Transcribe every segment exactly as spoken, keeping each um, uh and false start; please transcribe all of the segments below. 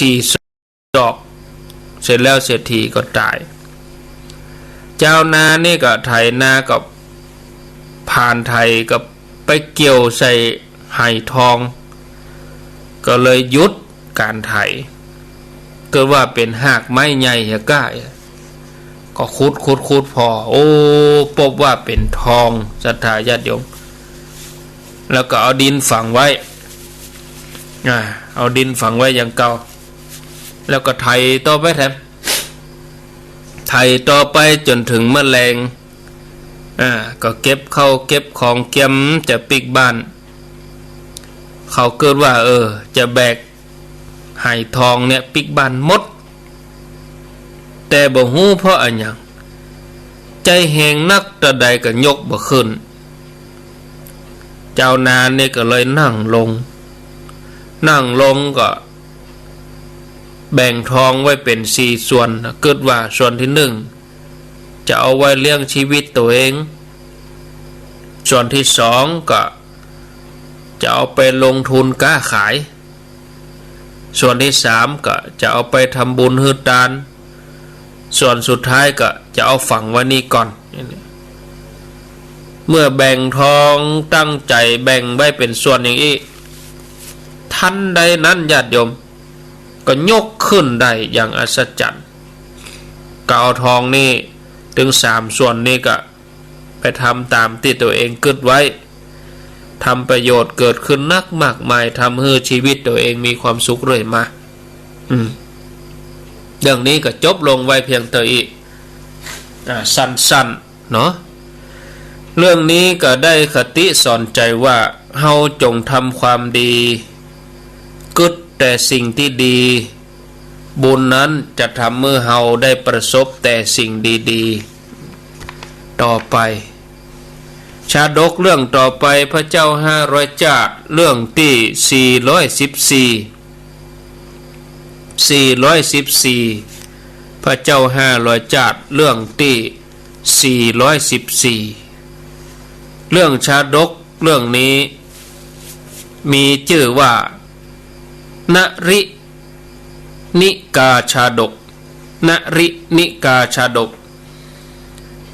สี่ศอก เสร็จแล้วเศรษฐีก็ต๋าย จาวนานี่ก็ไถนาก็ผ่านไถก็ไปเกี่ยวใส่ไหทอง ก็เลยหยุดก๋านไถ เกิดว่าเป๋นฮากไม้ใหญ่เหียก้า ก็ขุดขุดขุดผ่อ โอ้ ปบว่าเป๋นทอง ศรัทธาญาติโยม แล้วก็เอาดินฝังไว้ อ่า เอาดินฝังไว้อย่างเก่า แล้วก็ไถต่อไปแถม ไถต่อไปจ๋นเถิงเมื่อแลง อ่า ก็เก็บข้าวเก็บของเกียมจะปิ๊กบ้าน เขาเกิดว่า เออ จะแบกไหทองเนี่ยปิ๊กบ้านหมด แต่บ่ฮู้เพราะอะหยัง ใจ๊แฮงนักเต้าใดก็ยกบ่ขึ้น จาวนานี่ก็เลยนั่งลง นั่งลงก็แบ่งทองไว้เป๋นสี่ส่วน กึ๊ดว่าส่วนตี้นึ่ง จะเอาไว้เลี้ยงชีวิตตั๋วเอง ส่วนตี้สองก็จะเอาไปลงทุนก๊าขาย ส่วนตี้สามก็จะเอาไปทำบุญหื้อตาน ส่วนสุดท้ายก็จะเอาฝังไว้นี่ก่อน เมื่อแบ่งทองตั้งใจ๋แบ่งไว้เป๋นส่วนอย่างอี้ ทันใดนั้นญาติโยม ก็ยกขึ้นได้อย่างอัศจรรย์ ก็เอาทองนี่ตึงสามส่วนนี่ก็ไปทำต๋ามตี้ตั๋วเองกึ๊ดไว้ ทำประโยชน์เกิดขึ้นนักมากมาย ทำหื้อชีวิตตั๋วเองมีความสุขเรื่อยมา อืม เรื่องนี้ก็จบลงไว้เพียงเต้าอี้ อ่า สั้นๆ เนาะ เรื่องนี้ก็ได้คติสอนใจ๋ว่า เฮาจงทำความดี กึ๊ดแต่สิ่งตี้ดี บุญนั้นจะทำหื้อเฮาได้ประสบแต่สิ่งดีๆ ต่อไป ชาดกเรื่องต่อไป พระเจ้าห้าร้อยจ้าด เรื่องตี้สี่ร้อยสิบสี่ สี่ร้อยสิบสี่ พระเจ้าห้าร้อยจ้าด เรื่องตี้สี่ร้อยสิบสี่ เรื่องชาดกเรื่องนี้มีจื้อว่า นรินิกาชาดก นรินิกาชาดก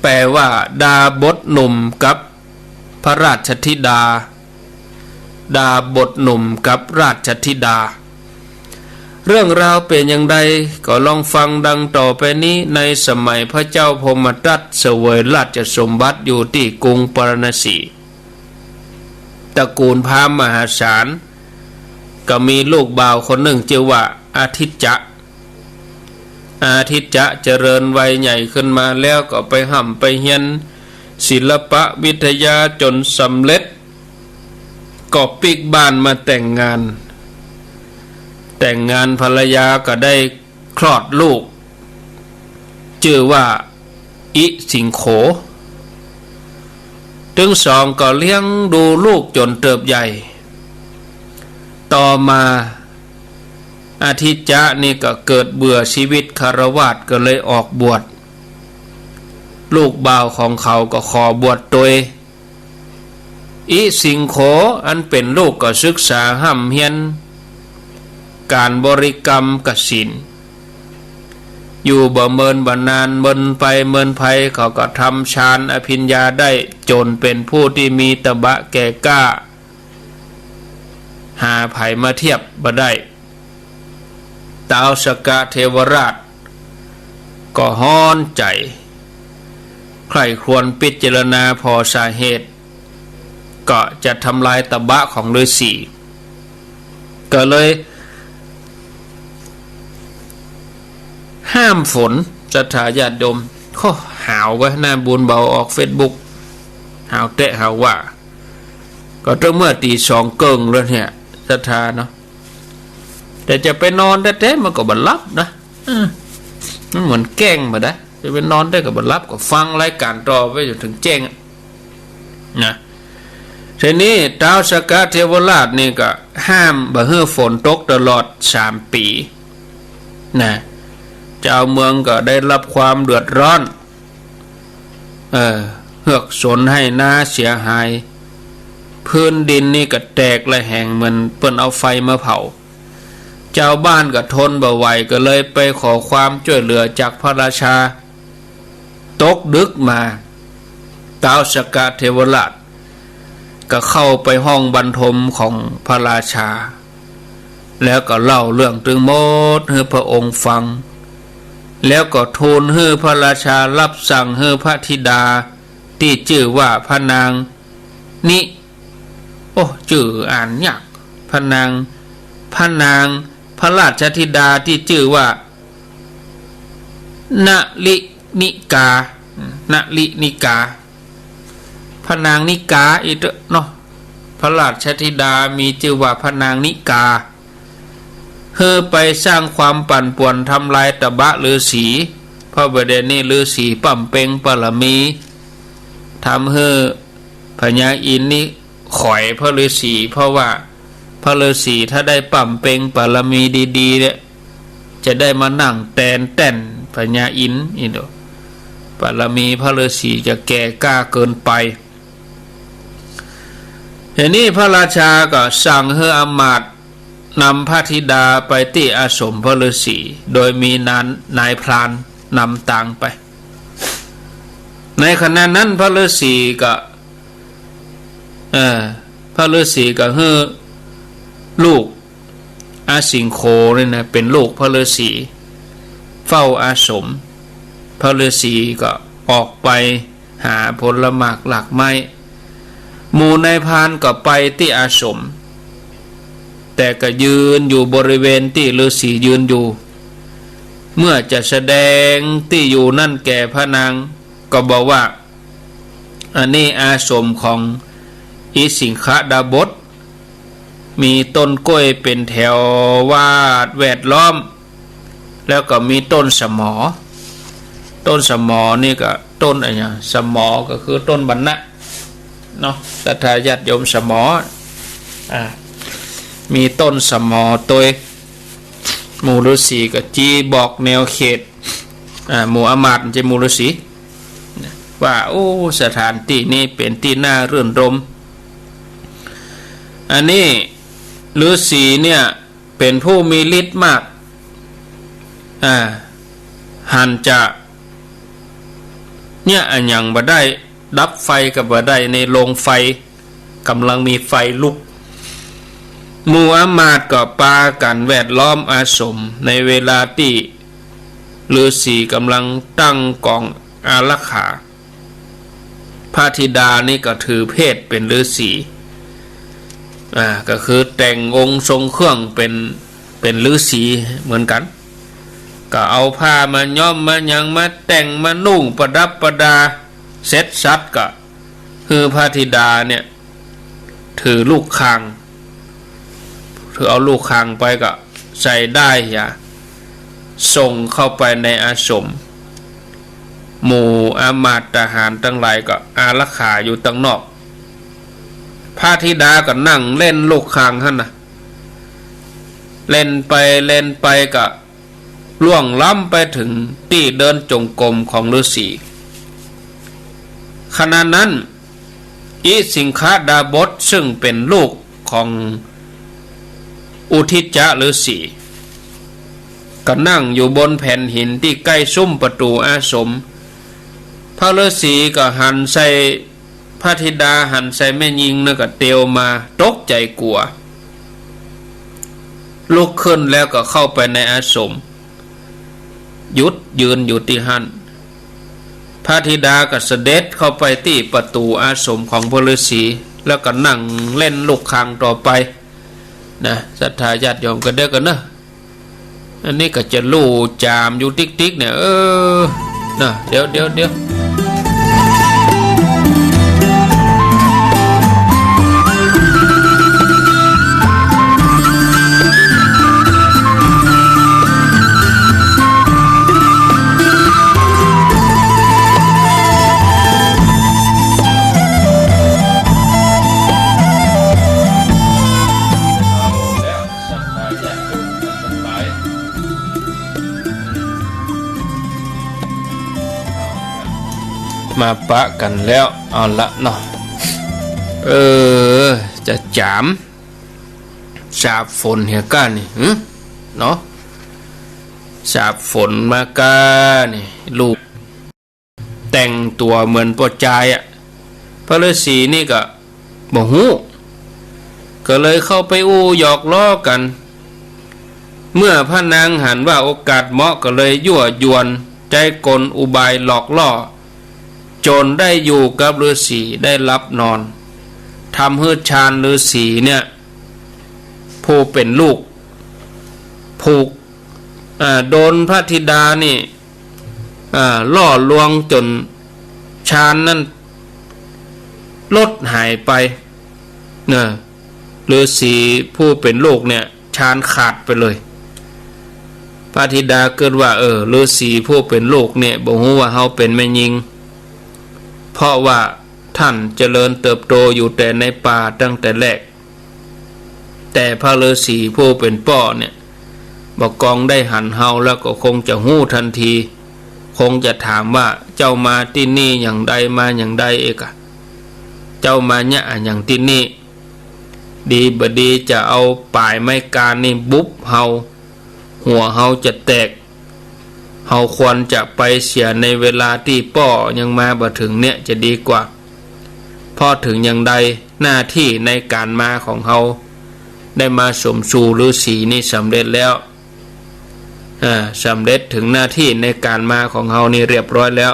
แปลว่า ดาบทหนุ่มกับพระราชธิดา ดาบทหนุ่มกับราชธิดา เรื่องราวเป๋นอย่างใด ก็ลองฟังดังต่อไปนี้ ในสมัยพระเจ้าพรหมทัตเสวยราชสมบัติอยู่ตี้กรุงปาราณสี ตระกูลพราหมณ์มหาศาล ก็มีลูกบ่าวคนนึ่งจื้อว่าอาทิจจะ อาทิจจะเจริญวัยใหญ่ขึ้นมาแล้วก็ไปฮ่ำไปเฮียนศิลปวิทยาจ๋นสำเร็จ ก็ปิ๊กบ้านมาแต่งงาน แต่งงานภรรยาก็ได้คลอดลูก จื้อว่าอิสิงโข ตึงสองก็เลี้ยงดูลูกจ๋นเติบใหญ่ ต่อมา อาทิจจะนี่ก็เกิดเบื่อชีวิตฆราวาสก็เลยออกบวช ลูกบ่าวของเขาก็ขอบวชตวย อิสิงโขอันเป๋นลูกก็ศึกษาฮ่ำเฮียนก๋านบริกรรมกสิณ อยู่บ่เมินบ่นาน เมินไปเมินไปเขาก็ทำฌานอภิญญาได้ จ๋นเป๋นผู้ตี้มีตบะแก่กล้า หาใผมาเทียบบ่ได้ ท้าวสักกะเทวราชก็ฮ้อนใจ๋ ใคร่ครวญพิจารณาผ่อสาเหตุ ก็จะทำลายตบะของฤๅษี ก็เลยห้ามฝน ศรัทธาญาติโยม โอ้ หาวเว้ย หน้าบุญเบาออกเฟซบุ๊ก หาวแต๊หาวว่า ก็ตึงเมื่อตี๋สองเกิ่งแล้วเนี่ย ศรัทธาเนาะ แต่จะไปนอนแต๊ๆ มันก็บ่หลับนะ เออ มันเหมือนแกล้งบ่ได้ จะไปนอนแต๊ก็บ่หลับ ก็ฟังรายก๋านต่อไปจ๋นเถิงแจ้งอะ นะ ทีนี้ท้าวสักกะเทวราชนี่ก็ห้ามบ่หื้อฝนตกตลอดสามปี๋ นะ จาวเมืองก็ได้รับความเดือดร้อน เออ เฮือกสนไฮ่นาเสียหาย พื้นดินนี่ก็แตกระแหงเหมือนเปิ้นเอาไฟมาเผา จาวบ้านก็ทนบ่ไหว ก็เลยไปขอความจ้วยเหลือจากพระราชา ตกดึกมา ท้าวสักกะเทวราชก็เข้าไปห้องบรรทมของพระราชา แล้วก็เล่าเรื่องตึงหมดหื้อพระองค์ฟัง แล้วก็ทูลหื้อพระราชารับสั่งหื้อพระธิดาตี้จื้อว่าพระนางนิ โอ้ จื้ออ่านยาก พระนาง พระนาง พระราชธิดาตี้จื้อว่า นลินิกา นลินิกา พระนางนิกาอีกเต๊อะเนาะ พระราชธิดามีจื้อว่าพระนางนิกา หื้อไปสร้างความปั่นป่วนทำลายตะบะฤๅษี เพราะบ่าเดี่ยวนี้ฤๅษีบำเพ็ญบารมี ทำหื้อพญาอินทร์นี่ขอยพระฤๅษี เพราะว่าพระฤๅษีถ้าได้บำเพ็ญบารมีดีๆ เนี่ย จะได้มานั่งแตนแต้นพญาอินทร์นี่เนาะ บารมีพระฤๅษีจะแก่กล้าเกินไป ทีนี้พระราชาก็สั่งหื้ออำมาตย์นำพระธิดาไปตี้อาสมพระฤๅษี โดยมีนาน นายพรานนำตางไป ในขณะนั้นพระฤๅษีก็ เอ่อ พระฤๅษีก็หื้อลูก อสิงโขนี่นะ เป๋นลูกพระฤๅษี เฝ้าอาสม พระฤๅษีก็ออกไปหาผลหมากรากไม้ หมู่นายพรานก็ไปตี้อาสม แต่ก็ยืนอยู่บริเวณตี้ฤๅษียืนอยู่ เมื่อจะแสดงตี้อยู่นั้นแก่พระนาง ก็บอกว่า อันนี้อาสมของอิสิงคดาบส มีต้นกล้วยเป๋นแถววาดแวดล้อม แล้วก็มีต้นสะหมอ ต้นสะหมอนี่ก็ต้นอะไรเนี่ย สะหมอก็คือต้นบรรณะเนาะ ศรัทธาญาติโยม สะหมอ อ่า มีต้นสะหมอตวย หมู่ฤๅษีก็จี้บอกแนวเขต อ่า หมู่อำมาตย์ บ่ใจ้หมู่ฤๅษี ว่า โอ้ สถานตี้นี้เป๋นตี้น่ารื่นรมย์ อันนี้ฤๅษีเนี่ยเป๋นผู้มีฤทธิ์มาก อ่า หันจะ เนี่ย อะหยังบ่ได้ ดับไฟก็บ่ได้ ในโรงไฟ ก่ำลังมีไฟลุก หมู่อำมาตย์ก็ปากั๋นแวดล้อมอาสม ในเวลาตี้ฤๅษีก่ำลังตั้งก๋องอารักขา พระธิดานี่ก็ถือเพศเป๋นฤๅษี อ่า ก็คือแต่งองค์ทรงเครื่องเป๋น เป๋นฤๅษีเหมือนกั๋น ก็เอาผ้ามาย้อมมาหยังมาแต่งมานุ่งประดับประดา เสร็จสรรพก็ คือพระธิดาเนี่ยถือลูกข่าง ถือเอาลูกข่างไปก็ใส่ด้ายยา ส่งเข้าไปในอาสม หมู่อำมาตย์ทหารตังหลายก็อารักขาอยู่ตังนอก พระธิดาก็นั่งเล่นลูกข่างหั้นนะ เล่นไปเล่นไปก็ ล่วงล้ำไปเถิงตี้เดินจงกรมของฤๅษี ขณะนั้น อิสิงคดาบสซึ่งเป๋นลูกของอุทธัจจะฤๅษี ก็นั่งอยู่บนแผ่นหินตี้ใก้ซุ้มประตู๋อาสม พระฤๅษีก็หันใส่ พระธิดาหันใส่แม่ญิงนั้นก็เตียวมา ตกใจ๋กั๋ว ลุกขึ้นแล้วก็เข้าไปในอาสม หยุดยืนอยู่ตี้หั้น พระธิดาก็เสด็จเข้าไปตี้ประตู๋อาสมของพระฤๅษี แล้วก็นั่งเล่นลูกข่างต่อไป นะ ศรัทธาญาติโยม ก็เดี๋ยวกั๋นเนาะ อันนี้ก็จะลู่จ๋ามอยู่ติ๊กๆ เนี่ย เออ นะ เดี๋ยว เดี๋ยว เดี๋ยว มาปะกั๋นแล้ว เอาละเนาะ เออ จะจ๋าม สาบฝนเหียก้านี่ หึ เนาะ สาบฝนมาก้านี่ ลูกแต่งตั๋วเหมือนป้อจายอะ พระฤๅษีนี่ก็บ่ฮู้ ก็เลยเข้าไปอู้หยอกล้อกั๋น เมื่อพระนางหันว่าโอกาสเหมาะก็เลยยั่วยวนใจ๊กลอุบายหลอกล่อ จ๋นได้อยู่กับฤๅษี ได้หลับนอน ทำหื้อฌานฤๅษีเนี่ย ผู้เป๋นลูก ผูก อ่า โดนพระธิดานี่ อ่า ล่อลวงจ๋นฌานนั้นลดหายไป นะ ฤๅษีผู้เป๋นลูกเนี่ย ฌานขาดไปเลย พระธิดาเกิดว่า เออ ฤๅษีผู้เป๋นลูกเนี่ย บ่ฮู้ว่าเฮาเป๋นแม่ญิง เพราะว่าต้านเจริญเติบโตอยู่แต่ในป่าตั้งแต่แรก แต่พระฤๅษีผู้เป๋นป้อเนี่ย บ่ากองได้หันเฮาแล้วก็คงจะฮู้ตันที คงจะถามว่า เจ้ามาตี้นี่อย่างใด มาอย่างใดเอกอะ เจ้ามาเยียะอะหยังตี้นี่ ดีบ่ดีจะเอาป๋ายไม้กาญนี่บุบเฮา หัวเฮาจะแตก เฮาควรจะไปเสียในเวลาตี้ป้อยังมาบ่เถิงเนี่ยจะดีกว่า เพราะเถิงอย่างใดหน้าตี้ในก๋านมาของเฮาได้มาสมสู่ฤๅษีนี่สำเร็จแล้ว อ่า สำเร็จเถิงหน้าตี้ในก๋านมาของเฮานี่เรียบร้อยแล้ว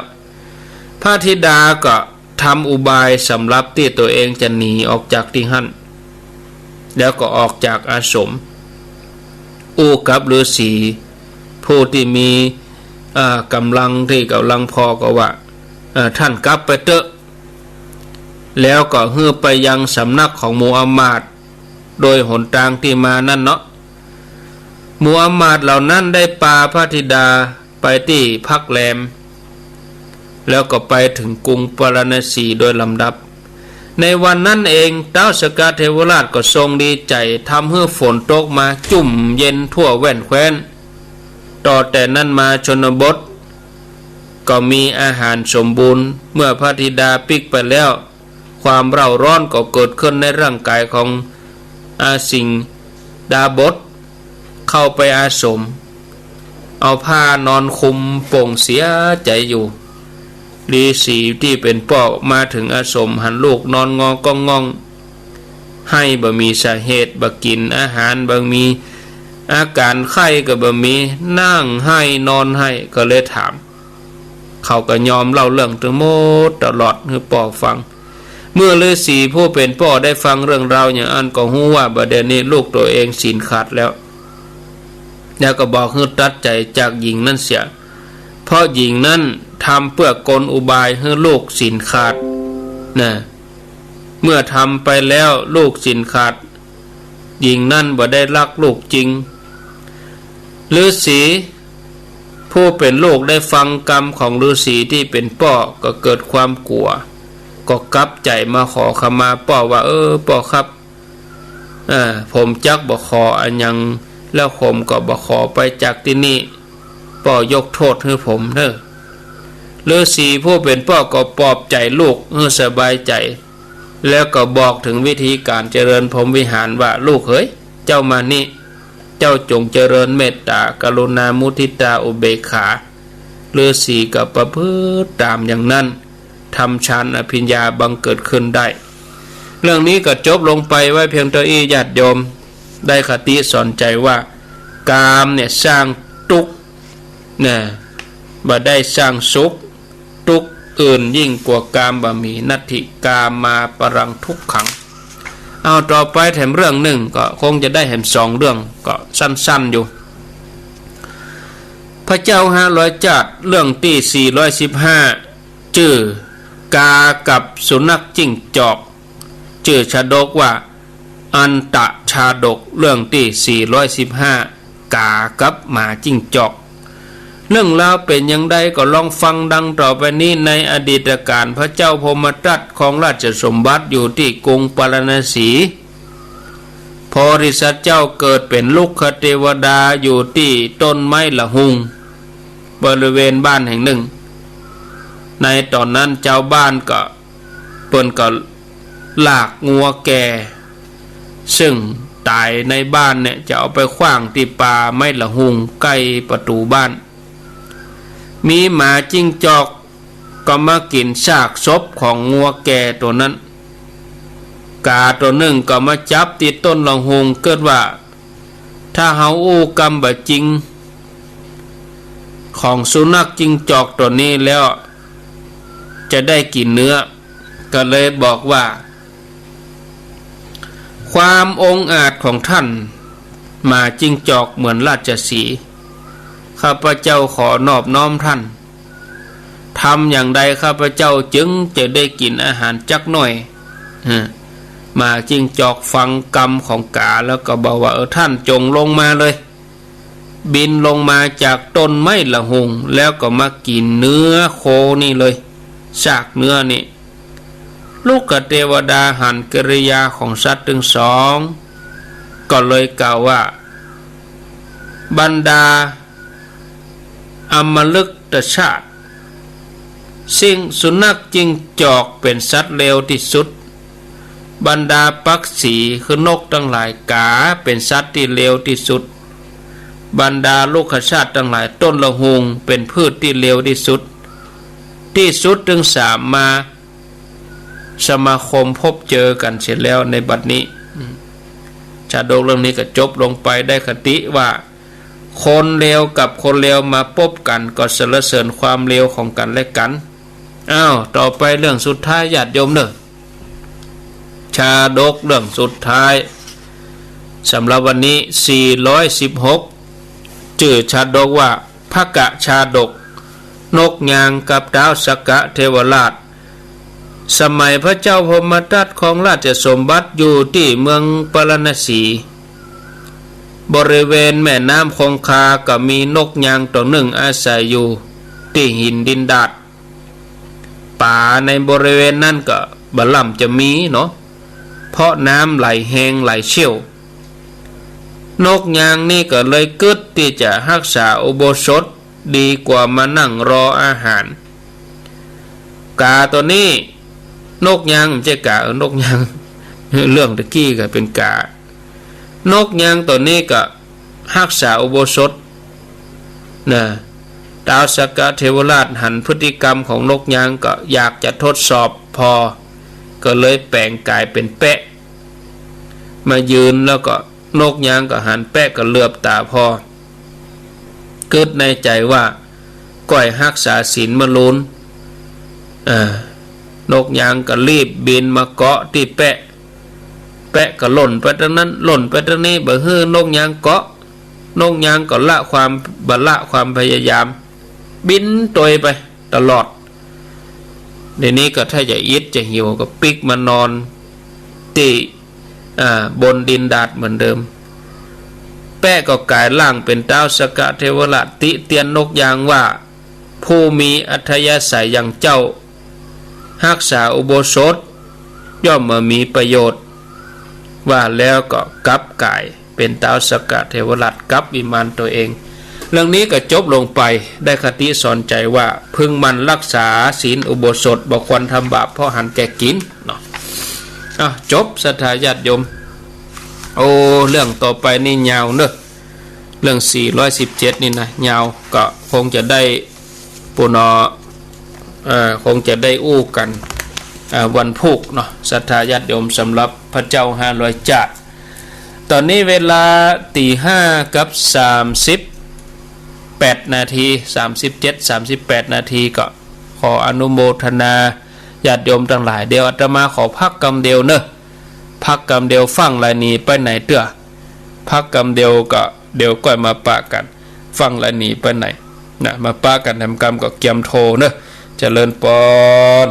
พระธิดาก็ทำอุบายสำหรับตี้ตั๋วเองจะหนีออกจากตี้หั้น แล้วก็ออกจากอาสม อู้กับฤๅษีผู้ตี้มี อ่า ก๋ำลังตี้ก๋ำลังพอก็ว่า เอ่อ ต้านกลับไปเต๊อะ แล้วก็หื้อไปยังสำนักของหมู่อำมาตย์ โดยหนตางตี้มานั้นเนาะ หมู่อำมาตย์เหล่านั้นได้ปาพระธิดาไปตี้พักแรม แล้วก็ไปเถิงกรุงปาราณสีโดยลำดับ ในวันนั้นเอง ท้าวสักกะเทวราชก็ทรงดีใจ๋ ทำหื้อฝนตกมาจุ่มเย็นทั่วแว่นแคว้น ต่อแต่นั้นมาชนบทก็มีอาหารสมบูรณ์ เมื่อพระธิดาปิ๊กไปแล้ว ความเร่าร้อนก็เกิดขึ้นในร่างกายของอาสิงดาบส เข้าไปอาสม เอาผ้านอนคลุมโป่งเสียใจ๋อยู่ ฤๅษีตี้เป๋นป้อมาเถิงอาสม หันลูกนอนงอก้องง่อง ไห้บ่มีสาเหตุ บ่กิ๋นอาหาร บ่มีอาก๋านไข้ก็บ่มี นั่งไห้นอนไห้ ก็เลยถาม เขาก็ยอมเล่าเรื่องตึงหมดตลอดหื้อป้อฟัง เมื่อฤๅษีผู้เป๋นป้อได้ฟังเรื่องราวอย่างอั้นก็ฮู้ว่าบ่าเดี่ยวนี้ลูกตั๋วเองศีลขาดแล้ว แล้วก็บอกหื้อตัดใจ๋จากหญิงนั้นเสีย เพราะหญิงนั้นทำเปื้อกลอุบายหื้อลูกศีลขาด นะ เมื่อทำไปแล้วลูกศีลขาด หญิงนั้นบ่ได้ฮักลูกจริง ฤๅษีผู้เป๋นลูกได้ฟังกำของฤๅษีตี้เป๋นป้อก็เกิดความกั๋ว ก็กลับใจ๋มาขอขมาป้อว่า เออ ป้อครับ เออ ผมจักบ่ขออะหยัง แล้วผมก็บ่ขอไปจากตี้นี่ ป้อยกโต้ษหื้อผมเน่อ ฤๅษีผู้เป๋นป้อก็ปลอบใจ๋ลูกหื้อสบายใจ๋ แล้วก็บอกเถิงวิธีก๋านเจริญพรหมวิหารว่า ลูกเหย เจ้ามานี่ เจ้าจงเจริญเมตต๋า กรุณา มุทิตา อุเบกขา ฤๅษีก็ประพฤติต๋ามอย่างนั้น ทำฌานอภิญญาบังเกิดขึ้นได้ เรื่องนี้ก็จบลงไปไว้เพียงเต้าอี้ ญาติโยมได้คติสอนใจ๋ว่า กามเนี่ยสร้างตุ๊กข์ นะ บ่ได้สร้างสุข ตุ๊กข์อื่นยิ่งกว่ากามบ่มี นัตถิกามาปรังทุกขัง เอาต่อไปแถมเรื่องนึ่ง ก็คงจะได้แถมสองเรื่อง ก็สั้นๆ อยู่ พระเจ้าห้าร้อยจาติ เรื่องตี้สี่ร้อยสิบห้า จื้อกากับสุนัขจิ้งจอก จื้อชาดกว่า อันตะชาดก เรื่องตี้สี่ร้อยสิบห้า กากับหมาจิ้งจอก เรื่องราวเป๋นอย่างใดก็ลองฟังดังต่อไปนี้ ในอดีตกาล พระเจ้าพรหมทัตครองราชสมบัติอยู่ตี้กรุงปาราณสี โพธิสัตว์เจ้าเกิดเป๋นรุกขเตวดาอยู่ตี้ต้นไม้ละหุง บริเวณบ้านแห่งนึ่ง ในต๋อนนั้นจาวบ้านก็ เปิ้นก็ลากงัวแก่ ซึ่ง ต๋ายในบ้านเนี่ย จะเอาไปขว้างตี้ป่าไม้ละหุงใก้ประตู๋บ้าน มีหมาจิ้งจอกก็มากิ๋นซากศพของงัวแก่ตั๋วนั้น ก๋าตั๋วนึ่งก็มาจับตี้ต้นละหุง เกิดว่า ถ้าเฮาอู้กำบ่จริง ของสุนัขจิ้งจอกตั๋วนี้แล้ว จะได้กิ๋นเนื้อ ก็เลยบอกว่า ความองอาจของท่าน หมาจิ้งจอกเหมือนราชสีห์ ข้าพเจ้าขอนอบน้อมท่าน ทำอย่างใดข้าพเจ้าจึงจะได้กิ๋นอาหารจักหน่อย ฮะ หมาจิ้งจอกฟังกำของก๋าแล้วก็บอกว่า เออ ท่านจงลงมาเลย บินลงมาจากต้นไม้ละหุง แล้วก็มากิ๋นเนื้อโคนี่เลย ซากเนื้อนี่ รุกขเตวดาหันกิริยาของสัตว์ตึงสอง ก็เลยกล่าวว่า บรรดาอมฤกตชาติ สิ่งสุนัขจิ้งจอกเป๋นสัตว์เลวตี้สุด บรรดาปักษี๋คือนกตังหลาย ก๋าเป๋นสัตว์ตี้เลวตี้สุด บรรดารุกขชาติตังหลาย ต้นละหุงเป๋นพืชตี้เลวตี้สุด ตี้สุดตึงสามมาสมาคมพบเจอกั๋นเสียแล้วในบัดนี้ อืม ชาดกเรื่องนี้ก็จบลงไป ได้คติว่า คนเลวกับคนเลวมาปบกั๋น ก็สรรเสริญความเลวของกั๋นและกั๋น อ้าว ต่อไปเรื่องสุดท้ายญาติโยมเน่อ ชาดกเรื่องสุดท้าย สำหรับวันนี้ สี่ร้อยสิบหก จื้อชาดกว่า ภกชาดก นกยางกับต๊าวสักกะเทวราช สมัยพระเจ้าพรหมทัตครองราชสมบัติอยู่ตี้เมืองปาราณสี บริเวณแม่น้ำคงคาก็มีนกยางตั๋วนึ่งอาศัยอยู่ตี้หินดินดาด ป๋าในบริเวณนั้นก็บ่ล่ำจะมีเนาะ เพราะน้ำไหลแฮงไหลเชี่ยว นกยางนี่ก็เลยกึ๊ดตี้จะฮักษาอุโบสถดีกว่ามานั่งรออาหาร ก๋าตั๋วนี้ นกยาง บ่ใจ้ก๋า เออ นกยาง เรื่องตะกี้ก็เป๋นก๋า นกยางตั๋วนี้ก็ฮักษาอุโบสถนะ ต๊าวสักกะเทวราชหันพฤติกรรมของนกยางก็อยากจะทดสอบผ่อ ก็เลยแป๋งก๋ายเป๋นแปะ มายืนแล้วก็นกยางก็หันแปะก็เหลือบต๋าผ่อ กึ๊ดในใจ๋ว่า ก้อยฮักษาศีลมะลูน อ่า นกยางก็รีบบินมาเกาะตี้แปะ แปะก็ล่นไปตางนั้น ล่นไปตางนี้ บ่หื้อนกยางเกาะ นกยางก็ละความ บ่ละความพยายาม บินตวยไปตลอด ทีนี้ก็ถ้าจะอิดจะหิวก็ปิ๊กมานอนตี้ อ่า บนดินดาดเหมือนเดิม แปะก็ก๋ายร่างเป๋นต๊าวสักกะเทวราช ติเตียนนกยางว่า ผู้มีอัธยาศัยอย่างเจ้า ฮักษาอุโบสถย่อมบ่มีประโยชน์ ว่าแล้วก็กลับก๋ายเป๋นต๊าวสักกะเทวราช กลับวิมานตั๋วเอง เรื่องนี้ก็จบลงไป ได้คติสอนใจ๋ว่า พึงหมั่นฮักษาศีลอุโบสถ บ่ควรทำบาปเพราะหันแก่กิ๋นเนาะ อ่ะ จบ ศรัทธาญาติโยม โอ้ เรื่องต่อไปนี่ยาวเนอะ เรื่องสี่ร้อยสิบเจ็ดนี่นะ ยาว ก็คงจะได้ปู้นอ เอ่อ คงจะได้อู้กั๋น เอ่อ วันพูกเนาะ ศรัทธาญาติโยม สำหรับพระเจ้าห้าร้อยจาติ ต๋อนนี้เวลาตี๋ห้ากับสามสิบแปดนาที สามสิบเจ็ด สามสิบแปดนาที ก็ขออนุโมทนาญาติโยมตังหลาย เดี๋ยวอาตมาขอพักกำเดียวเนอะ พักกำเดียว ฟั่งหลายหนีไปไหนเตื้อ พักกำเดียวก็เดี๋ยวก้อยมาปะกั๋น ฟั่งหลายหนีไปไหนนะ มาปะกั๋นแถมกำก็เกียมโทเนอะ เจริญปอน